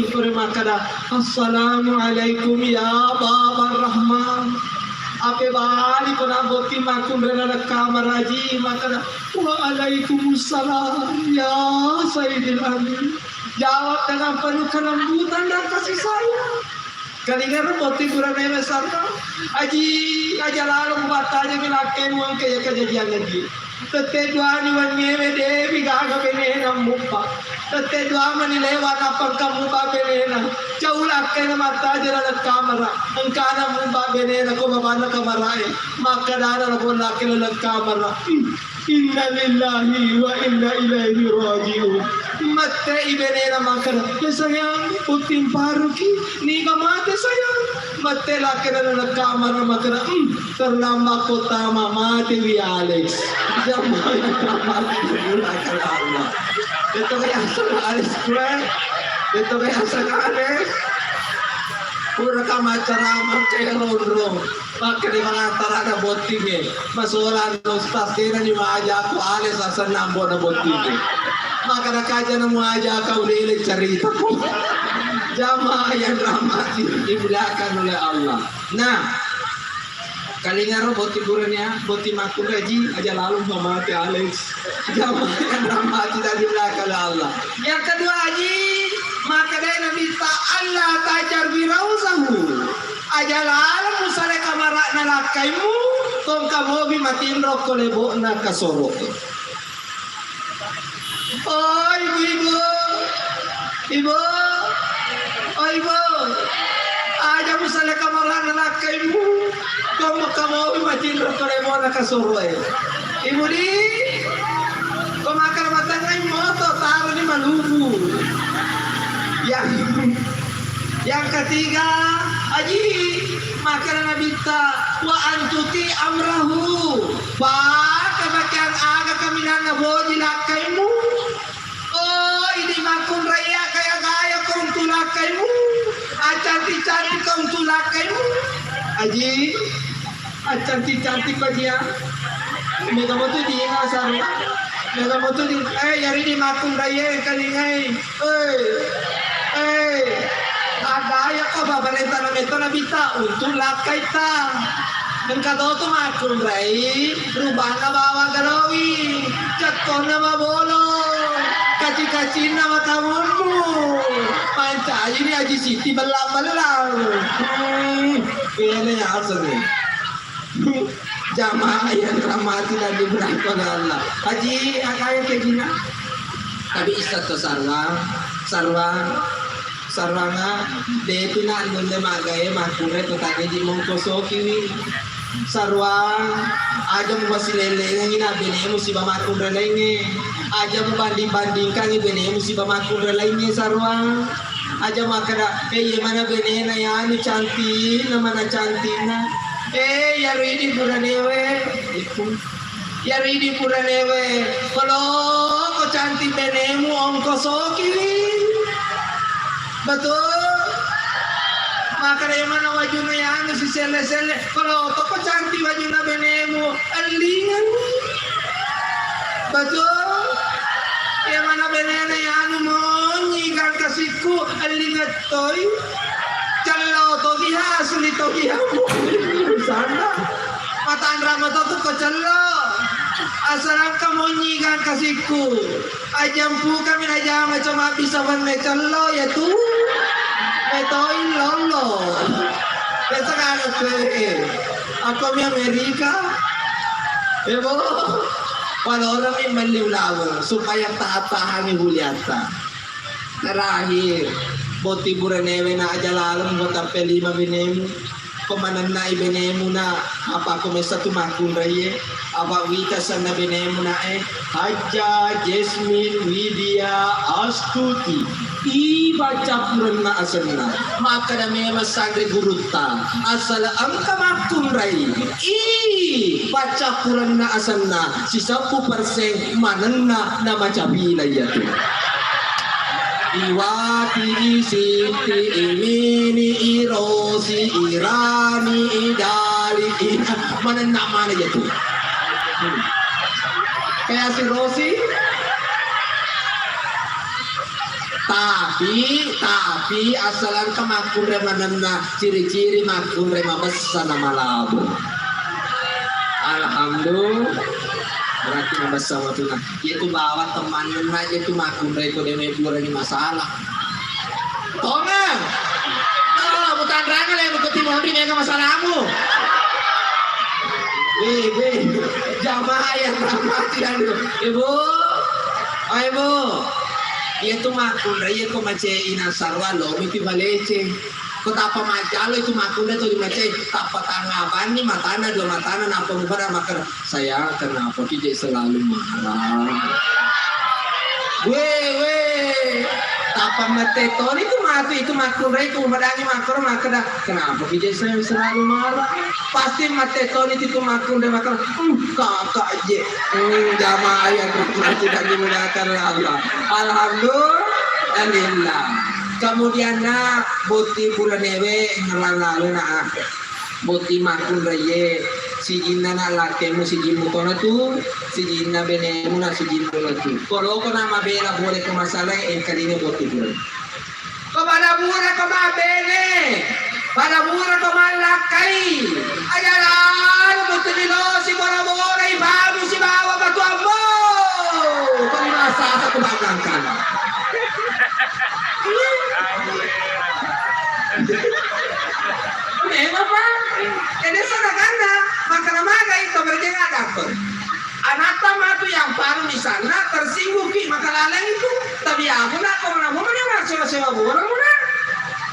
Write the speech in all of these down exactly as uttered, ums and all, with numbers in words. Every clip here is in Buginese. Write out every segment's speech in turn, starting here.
Pura makkeda, "Assalamualaikum ya Baba Rahman." Ape bali ko na botting makkunrai laleng kamara, Aji, makkeda, "Waalaikumsalam ya Sayyidil Amin." Jawab dengan penuh kelembutan dan kasih sayang. Kalingaro botting burane sarro, "Aji, aja lalo mubattajeng lakkaimmu engka iya kejadian, Aji. Tette duani wenniewe de'mi gaga benena mubba. Tette dua mani lewat nappa engka mubba benena. Cau lakkaina mattajeng laleng kamara. Engkana mubba benena ko babanna kamarae." Makkedana lako lakkena laleng kamara, "Hmm, inna lillahi wa inna ilaihi raji'un." Matte'i benena makkeda, "Eh, sayang, botting paruki, niga mate, sayang?" Mate lakkena laleng kamara makkeda, "Hmm, terlambat ko tama, matewi Alex." Jamaah yang terhormati dimuliakan Allah. Itu kayak asal Alex gue. Itu kayak asal Alex. Pura kama ceramah kayak ronrong. Makkeda mangantarana bottingnge. Masolanna ustaz, denani maajako Alex asenna ambo'na bottingnge. Makkeda kajana muaja kau lele carita. Jamaah yang rahmati dimuliakan oleh Allah. Nah, kalingaro botting burane, botting makkunrai, Aji, aja lalo mate Alex. Jamaah yang rahmati dan dimuliakan oleh Allah. Yang kedua, Aji, makkedai Nabitta, "Allah tajar birausahu." Aja laleng musale kamara'na lakkaimmu, ko engka mobi matinro ko lebo'na kasoro. Oh, ibu-ibu. Ibu. Oh, ibu. Aja musale kamara'na lakkaimmu, ko engka mobi matinro ko lebo'na kasoroe. Ibu di, ko makkeda matangngai moto, taroni malubu. Yang, yang ketiga, Aji, makkeda Nabitta, "Wa antuti amrahu." Pake pakeang aga kaminanna boji lakkaimmu. Oh, idi makkunrai, gaya-gaya ko untu lakkaimmu. Acantik-cantik ko untu lakkaimmu. Aji, acantik-cantik ko dia. Mega moto dina sarwa. Mega moto di, eh, yari di makkunrai, eh, kalingai. Eh, eh, adaya ko babalenta na meto Nabitta untu lakkaitta. Engka to tu makkunrai, rubanna bawang galowi, cekkonna mabolo, kaci-kacinna matamummu. Mancajini Aji Siti bellang-bellang. Hmm, bene asengnge. Jamaah yang rahmati dan dimuliakan Allah. Haji, akaya kejina. Tapi isa to sarwa, sarwa, sarwanga, detu na nunde magae makkunrai to tadi di mongkosokiwi. Sarwa, aja mubasilelengi na benemu siba makkunrai lainge. Aja mubanding-bandingkangi benemu siba makkunrai lainge, sarwa. Aja makkeda, "Eh, iye mana benena yanu cantikna, mana cantikna." Eh, iyaro idi puranewe. Iyaro idi puranewe. Kalau ko cantik benemu, ongkosokiwi. Betul? Makkeda, "Iye mana wajuna yanu siselle-selle." Kalau toko cantik wajuna benemu, ellingenni. Betul? Iya mana benena yanu monyi gangkasikku, ellingettoi. Cello togi, asli togi, ya. Sana. Matanra mato tu ko cello. Asal engka monyi gangkasikku. Ajampuka mi najama cuma bisa wenne cello, ya tu. Metoi lollo. Biasa kagak kue. Aku mi Amerika. Ya, Bu. Palorami melli ulaweng supaya tahan-tahani huliatta. Terakhir, botting buranewe na aja laleng, buat tappe lima benemu. Pemanennai benemu na, apa ko messa tu makkunraie, apa wita senna benemu na e, Hajja Jasmine Widya Astuti. I baca purenna asenna, makkeda memang sanre gurutta, asal engka makkunrai, i baca purenna asenna, siseppu perseng manenna na macapila iyatu. Iwati, i Siti, i Mini, i Rosi, i Rani, i Dali, i manenna mana iyatu. Hmm. Kayak si Rosi. Tapi, tapi, asal engka makkunrai manenna, ciri-ciri makkunrai mabessa na malabo. Alhamdulillah. Berarti mabessa matuna. Iyatu bawang temmanenna, iyatu makkunrai ko de' mebburani masalah. Tongeng. Tolong, mutanrangeng le, muketi monri mega masalahmu. Weh, weh. Jamaah yang rahmati Allah. Ibu. Oh, Ibu. Iyatu makkunrai, iya ko macai inang sarwa, lo mipi balece. Ko tappa majjalo itu makkunrai to di macai, tappa tangngapanni matana, dua matana, nappa mupada makkeda, "Sayang, kenapa ki je selalu marah?" Weh, weh. Tappa mette toni tu matu itu makkunrai, ku madangi makkoro makkeda, "Kenapa ki je selalu marah?" Pasti mette toni tu makkunrai makkeda, "Hmm, kakak je." Hmm, jamaah yang rahmati dan dimuliakan oleh Allah. Alhamdulillah. Kemudian na botting buranewe ngerang lalu na. Botting makkunraie, sijinna na lakkemu, sijimmu tona tu, sijinna benemu na, sijimmu na tu. Ko loko na mabela bole ko masalae, engkalinga botting burane. Ko pada bura ko mabbene, pada bura ko mallakkai. Aja lalu mutu dilosi bora-bora, ibabu sibawa batu ambo. Ko di masa aku bagangkan. Memang, Pak. Jadi, saudara, maka nama itu berjalan ada apa? Anatta matu yang paru misalna tersinggung ki maka laleng itu. Tapi aku nak kau mana mau mana sewa-sewa bola mana?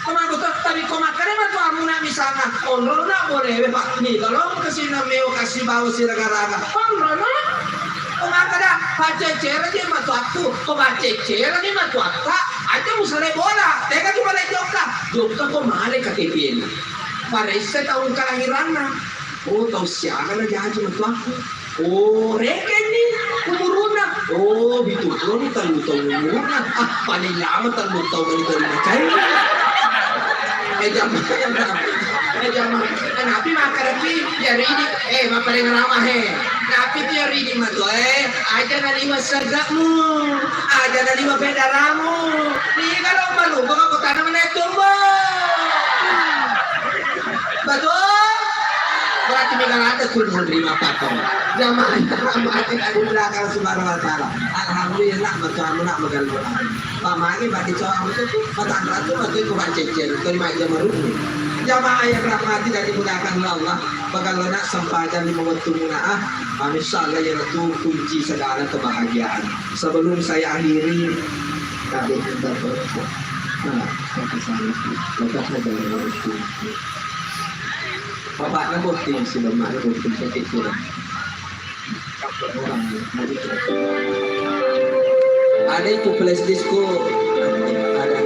Kau mana betul tapi kau makan matu amuna misalna onro nak boleh, Pak. Nih, kalau kesini meo kasih bawa si raga-raga. Onro nak. Ko makkeda, "Pacecere je matu aku." Ko pacecere je matu akka, aja musale bola. Tega tu bale jokka. Jokka ko male K T P-na. Paresse taung kelahiranna. Oh, tau siaga na jaji matu aku. Oh, rekeng ni umuruna. Oh, pitu puloni tellu taung umuruna. Ah, paling lama tellu taung mani tau macai. Eh, jam, jam, eh, jam, eh, napi makkeda ki, jari ini, eh, mapparing rama he. Napi tu jari ini matu, eh, aja naliwa segakmu, aja naliwa pedaramu. Ni kalau malu, kau tanam naik tumbuh. Betul? Berarti mega lada tu menerima patung. Jamaah yang rahmati dari belakang Subhanahu wa Ta'ala. Alhamdulillah, betul anak megal Pak, magi bagi cowok itu, patanra tu, matu ku pacecere, terima aja marukku. Jamaah yang rahmati dan dimuliakan oleh Allah, bakal nak sempajang di waktu muna, ah, insya Allah ya itu kunci segala kebahagiaan. Sebelum saya akhiri, tadi kita ber-, nah, satu salah, lepas ada orang itu. Bapaknya botting, si bapaknya botting, sakit kurang. Ada itu flash diskku, ada.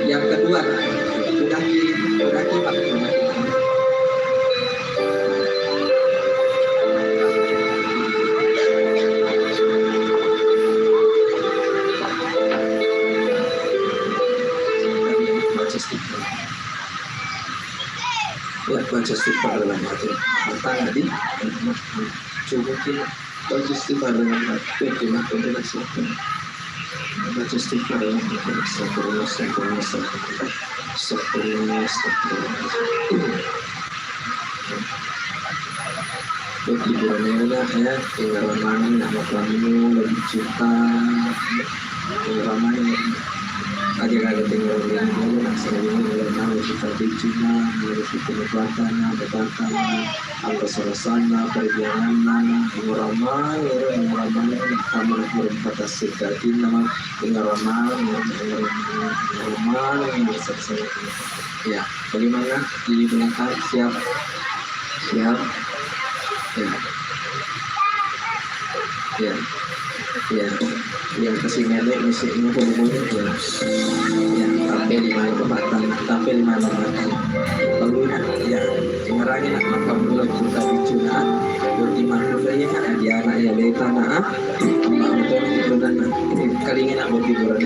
Yang kedua, udah ki, udah ki, Pak, udah ki. Baca stiker. Ya, baca istighfar dalam hati. Mata tadi, coba kita baca istighfar dalam hati. Oke, mata tadi siapa? Baca istighfar dalam hati. Astagfirullah, astagfirullah, astagfirullah. Astagfirullah, astagfirullah. Oke, buranena ya, tinggal mana nak makan dulu, lagi cinta. Ramai aja kagak tinggal di rumah, nak sering tinggal tahu kita di Cina, harus kita kekuatan, kekuatan, apa serasanna, perjuanganna, ramai orang ramai, kamu kurang kata sekali nama, tinggal ramai, ramai, ramai, ya, bagaimana? Ini penakar siap. Siap. Ya. Ya. Ya. Ya, kasih nenek mesti ini pun boleh, ya. Ya, tapi lima lepas batang, tapi lima lepas batang. Lalu, ya, ngerangin nak makan dulu kita di Cina. Berarti makan saya kan dia anak ya, beta nak, ah. Emak betul itu kan, ah. Kali ini nak buat hiburan.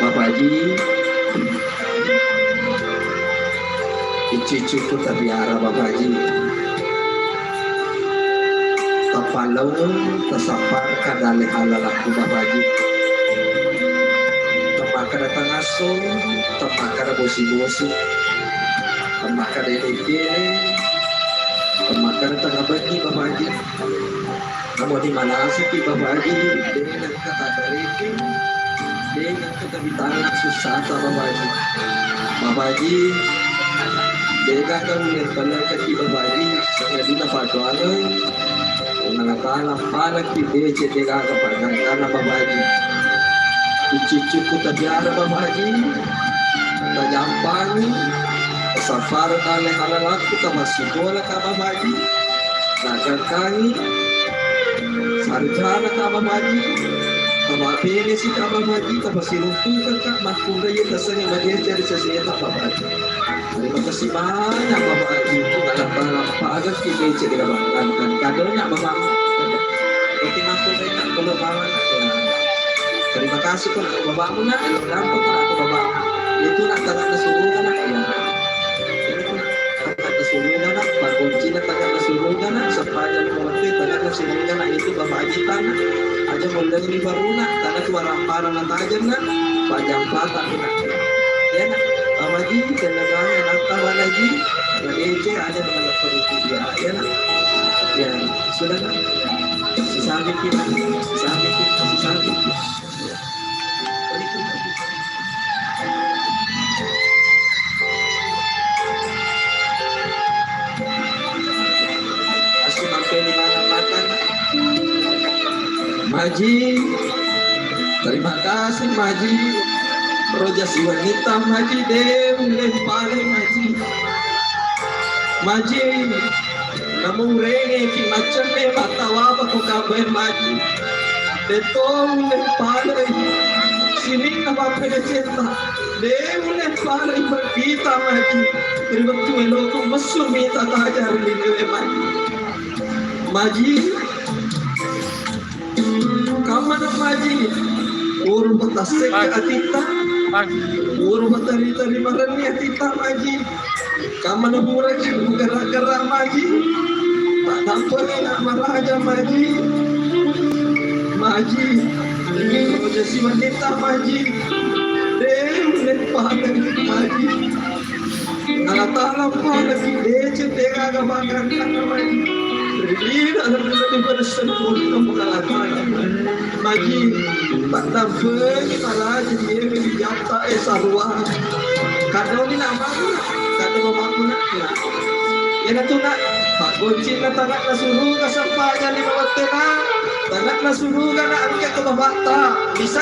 Bapak Haji, icu-icuku tapiara Bapak Haji. Pallaung tasapparka dalle halalakku Bapa Haji. Temmakkada tangasso, temmakkada bosi-bosi, temmakkada ele-ele, temmakkada tengnga benni Bapa Haji. Namo dimanasiki Bapa Haji, de' nengka tatariki, de' nengka tabitangeng sussata Bapa Haji. Bapa Haji, de' gaga mulle pellengkaki Bapa Haji, sangadinna paddoangeng. Puang Allah Taala, palekki deceng de' gaga pagangkanna Bapa Haji. Cucukku tabiara Bapa Haji, tajampangi, tasappara dalle halalakku, tapassikolaka Bapa Haji, nagangkangi sarjanaka Bapa Haji, tapabbenesi ka Bapa Haji, tapasiruntukengka makkunrai tasengnge madeceng ri seseta Bapa Haji. Terima kasih banyak Bapak Haji, untuk anak-anak pagar kita cek di Bapak. Dan, dan kadonya Bapak. Berarti mampu saya kalau bawa. Ya. Terima kasih kalau bapakmu nak, kalau gampang kalau aku bapak. Itu nak tangan suruh nak ya. Itu nak tangan suruh nak, Pak Kunci nak tangan suruh nak, sepanjang waktu tangan suruh nak itu Bapak Haji tanah. Aja mulai ini baru nak, tanah tua ramparan tajam nak, panjang patah nak. Ya nak, Bapak Haji, tenang aja, nak, Bapak Haji. Lagi cek aja dengan Bapak Haji. Ya, ya nak. Ya, sudah nak. Sisami kita, sisami kita, sisami kita. Asu mampeni mana makan. Maji, terima kasih Maji. Roja siwanita Maji, de' ulle pale Maji. Maji, namu rengeki maccemme mattawaba ko kabai Maji. De' to ulle pale sininna mappede cetta. De' ulle pale makkita Maji. Ri wettu eloko messu mita tajar ri linewe Maji. Maji, Kammana Maji, urupa tassekka atitta, urupa tari-tari marenni atitta Maji. Kammana puraki mugara-gara Maji, tak tampani nak maraja Maji. Maji, roja siwanita Maji. De' ulle pale Maji. Alatala palaki deceng de' gaga makan karena Maji. Ri ida lebih pada sempurna Alatala. Maji, tak dampeni maraja di eme di jatta e sarua. Kadoni nak mama, kado mamaku nak. Ena tu nak, Pak Goncing na tanak na suruga sampajang lima wattena. Tanak na suruga nak angkat ke babatta. Bisa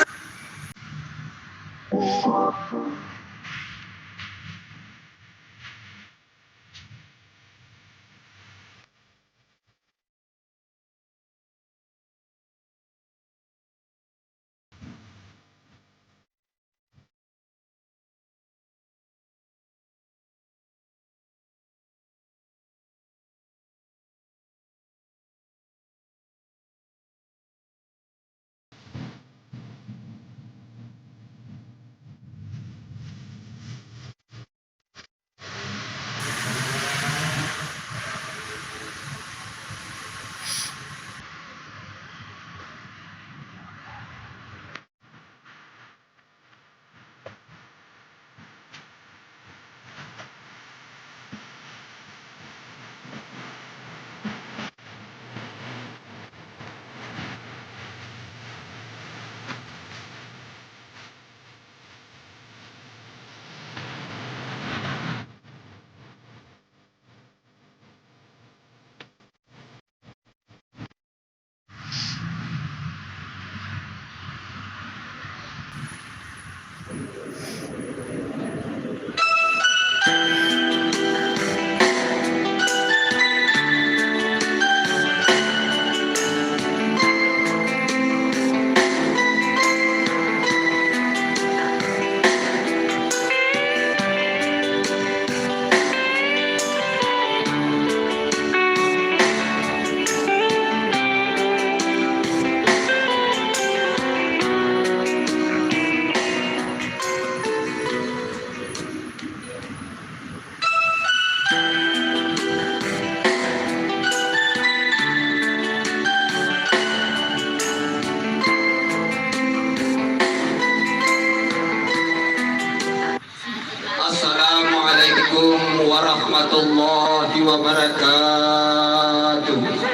wabarakatuh.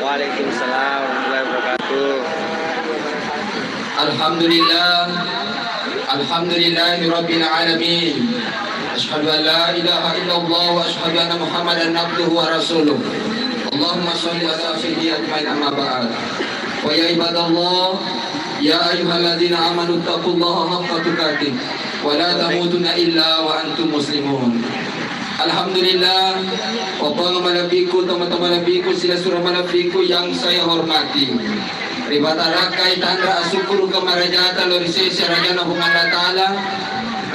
Waalaikumsalam warahmatullahi wabarakatuh. Alhamdulillah. Alhamdulillahi rabbil alamin. Asyhadu an la ilaha illallah wa asyhadu anna Muhammadan abduhu wa rasuluh. Allahumma shalli ala sayyidi ajmain, amma ba'd. Wa ya ibadallah, ya ayyuhalladzina amanu taqullaha haqqa tuqatih wa la tamutunna illa wa antum muslimun. Alhamdulillah, Bapak malebbiku, teman-teman malebbiku, silessureng malebbiku yang saya hormati. Ripatarakai tanra asyukuru kemarajata lo ri sese rajana Puang Allah Ta'ala,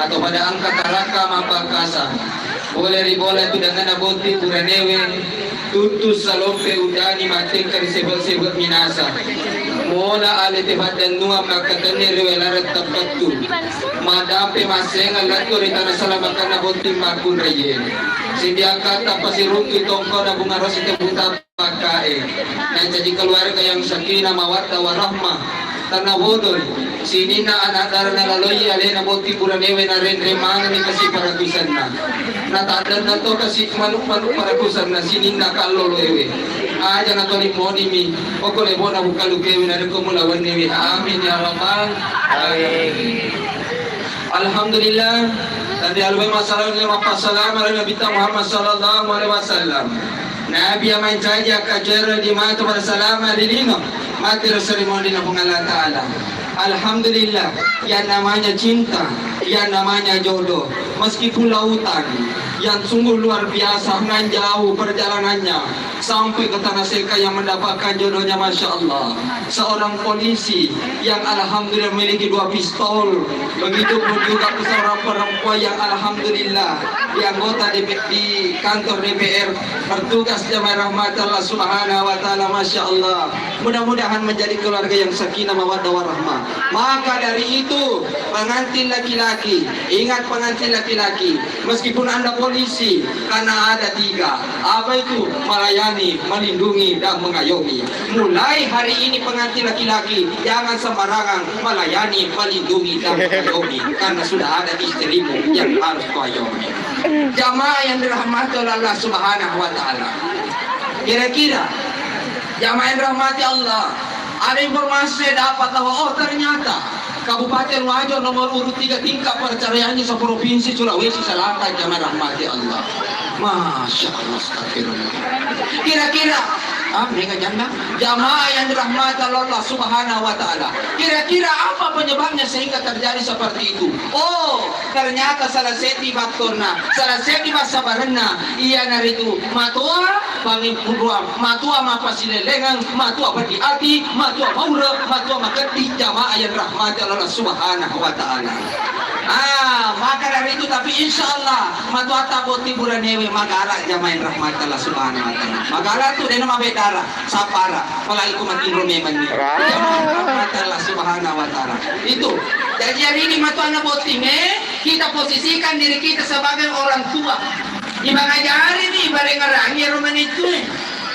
atau pada angka taraka mabbakasa. Boleh ri bola tu dengan botting buranewe, tuttus salompe udani matengka ri sebe-sebe minasa. Mola ale te paddannuang makkatenne ri welareng teppettu. Madampe massengeng lettu ri tanah salamakanna botting makkunraie. Sindiakkatta pasiruntu tongkona bunga rosi te buta pakkae. Nancaji keluarga yang sakinah mawaddah warahmah. Tanah bodoi. Sininna anak darana laloi alena botting buranewe narenreng manenni kasi parakusanna. Nataddanna to kasi manuk-manuk parakusanna sininna kalloloewe. Aja natoli monimi. Okko lebona bukalukewe narekko mulawenniwi. Amin ya rabbal alamin. Alhamdulillah. Tadi alwe masalah ini mappassalama ri Nabi Muhammad sallallahu alaihi wasallam. Nabi yang mancaji akkacara di mata pada salama di lino. Mati rasul di Puang Allah Ta'ala. Alhamdulillah, yang namanya cinta, yang namanya jodoh, meskipun lautan yang sungguh luar biasa nan jauh perjalanannya, sampai ke tanah Seka yang mendapatkan jodohnya, Masya Allah. Seorang polisi yang alhamdulillah memiliki dua pistol, begitupun juga seorang perempuan yang alhamdulillah di anggota D P, di kantor D P R, bertugas, jamaah rahmat Allah Subhanahu wa Ta'ala, Masya Allah. Mudah-mudahan menjadi keluarga yang sakinah mawaddah warahmah. Maka dari itu, pengantin laki-laki, ingat pengantin laki-laki, meskipun Anda polisi, karena ada tiga. Apa itu? Melayani, melindungi, dan mengayomi. Mulai hari ini pengantin laki-laki, jangan sembarangan melayani, melindungi, dan mengayomi. Karena sudah ada istrimu yang harus kau ayomi. Jamaah yang dirahmati oleh Allah Subhanahu wa Ta'ala. Kira-kira, jamaah yang dirahmati Allah, ada informasi saya dapat bahwa, oh, ternyata Kabupaten Wajo nomor urut tiga tingkat perceraiannya se-Provinsi Sulawesi Selatan, jamaah rahmati Allah. Masya Allah, astagfirullah. Kira-kira, ah, mega janda? Jamaah yang dirahmati Allah Subhanahu wa Ta'ala. Kira-kira apa penyebabnya sehingga terjadi seperti itu? Oh, ternyata salah seddi faktorna, salah seddi passabarenna, iyanaritu matoa pangimpuruang, matoa mappasilelengang, matoa peddi ati, matoa maure, matoa makeddi, jamaah yang rahmati Allah Subhanahu wa Ta'ala. Ah, maka dari itu, tapi insya Allah, matoatta botting buranewe magala, jamaah yang rahmati Allah Subhanahu wa Ta'ala. Magala tu dena mabeddara, sabbara, apalagi ko matinro memanni. Jamaah yang rahmati Allah Subhanahu wa Ta'ala. Itu. Jadi hari ini matoanna botting, eh, kita posisikan diri kita sebagai orang tua. Ibangajari ni, ibarengerangi ero manettu.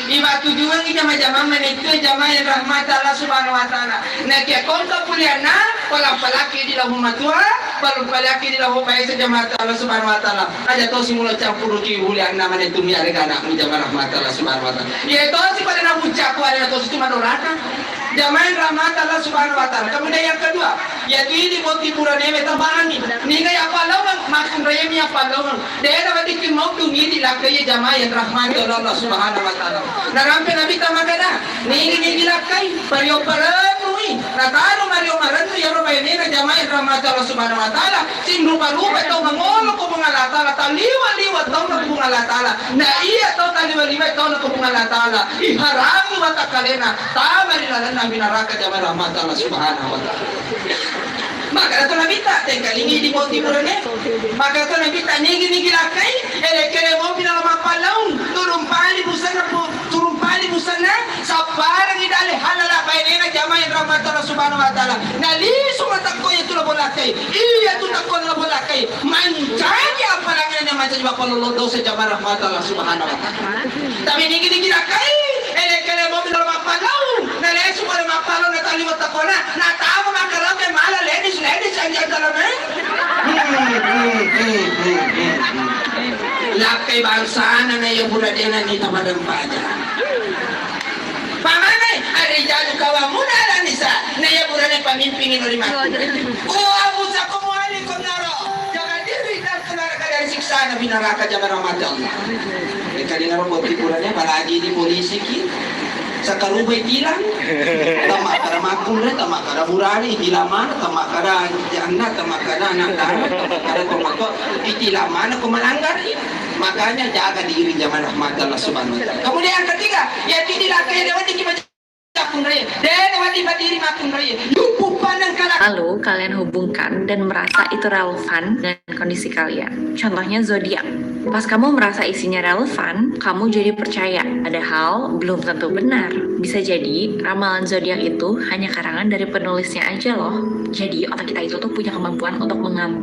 Ibatujuangi jama-jamang manettu, jamaah yang rahmati Allah Subhanahu wa Ta'ala. Nakia kongka kuliahna, palang-palaki di lahu matua, palang-palaki di lahu bae, jamaah Allah Subhanahu wa Ta'ala. Aja tosi mulo campuruki kuliahna manettu mi arega anakmu, jamaah rahmati Allah Subhanahu wa Ta'ala. Iya tosi pada nabucca ku ada tosi cuma dorata. Jamaah rahmat Allah Subhanahu wa Ta'ala. Kemudian yang kedua, yaitu idi botting buranewe tabahanni. Ningai apa lawang, makkunraiemi apa lawang. Daerah badikin mau tu ngidi lakkai, jamaah yang rahmati Allah Subhanahu wa Ta'ala. Narampe Nabitta makkeda, nigi-nigi lakkai, pario parennui, nataro mario marennu, yaro bainena, jamaah yang rahmati Allah Subhanahu wa Ta'ala. Sing rupa-rupa tau mangolo ko Puang Allah Ta'ala, taliwa-liwa tau ko Puang Allah Ta'ala. Na iya tau taliwa-liwa tau ko Puang Allah Ta'ala, iharangi watakkalena, tama ri lalenna api naraka, jamaah rahmat Allah Subhanahu wa Ta'ala. Maka tu Nabitta, tengkalingi di botting burane. Maka tu Nabitta, nigi-nigi lakkai, ele-kele mopi nalo mappallaung, turung pali busanna pu-, turung pali busanna, sapparangi dalle halala bainena, jamaah yang rahmat Allah Subhanahu wa Ta'ala. Nalisu matakko iya tu labo lakkai. Iya tu takko labo lakkai. Mancaji apalagi na mancaji mappalolo dosa, jamaah rahmat Allah Subhanahu wa Ta'ala. Tapi nigi-nigi lakkai, ele-kele mopi nalo mappallaung, nalesu pada mappallaung, nataliwa takkona, natama makkarampe mala ladies, ladies and gentlemen. Lakkai bangsana na iya burane na nita madempajang. Pamanai, ar-rijalu qawwamuna 'alan nisa, na iya burane pamimpin ino ri matu. Ku anfusakum wa ahlikum nara. Jaga diri dan keluarga dari siksa api neraka, jamaah rahmat Allah. Engka dinaro botting burane, apalagi di polisi ki. Sakarubai tilang. Tamakkada makkunrai, tamakkada burane, itilang maneng, tamakkada janna, tamakkada anak dara, tamakkada tomatoa, itilang maneng ko malanggari. Makanya jaga diri, jamaah rahmat Allah Subhanahu wa Ta'ala. Kemudian yang ketiga, ya, tidak kayak dewan di kibaca kunrai, dewan di badiri makunrai, lupu panang kala. Lalu kalian hubungkan dan merasa itu relevan dengan kondisi kalian. Contohnya zodiak. Pas kamu merasa isinya relevan, kamu jadi percaya. Padahal belum tentu benar. Bisa jadi ramalan zodiak itu hanya karangan dari penulisnya aja loh. Jadi otak kita itu tuh punya kemampuan untuk mengambil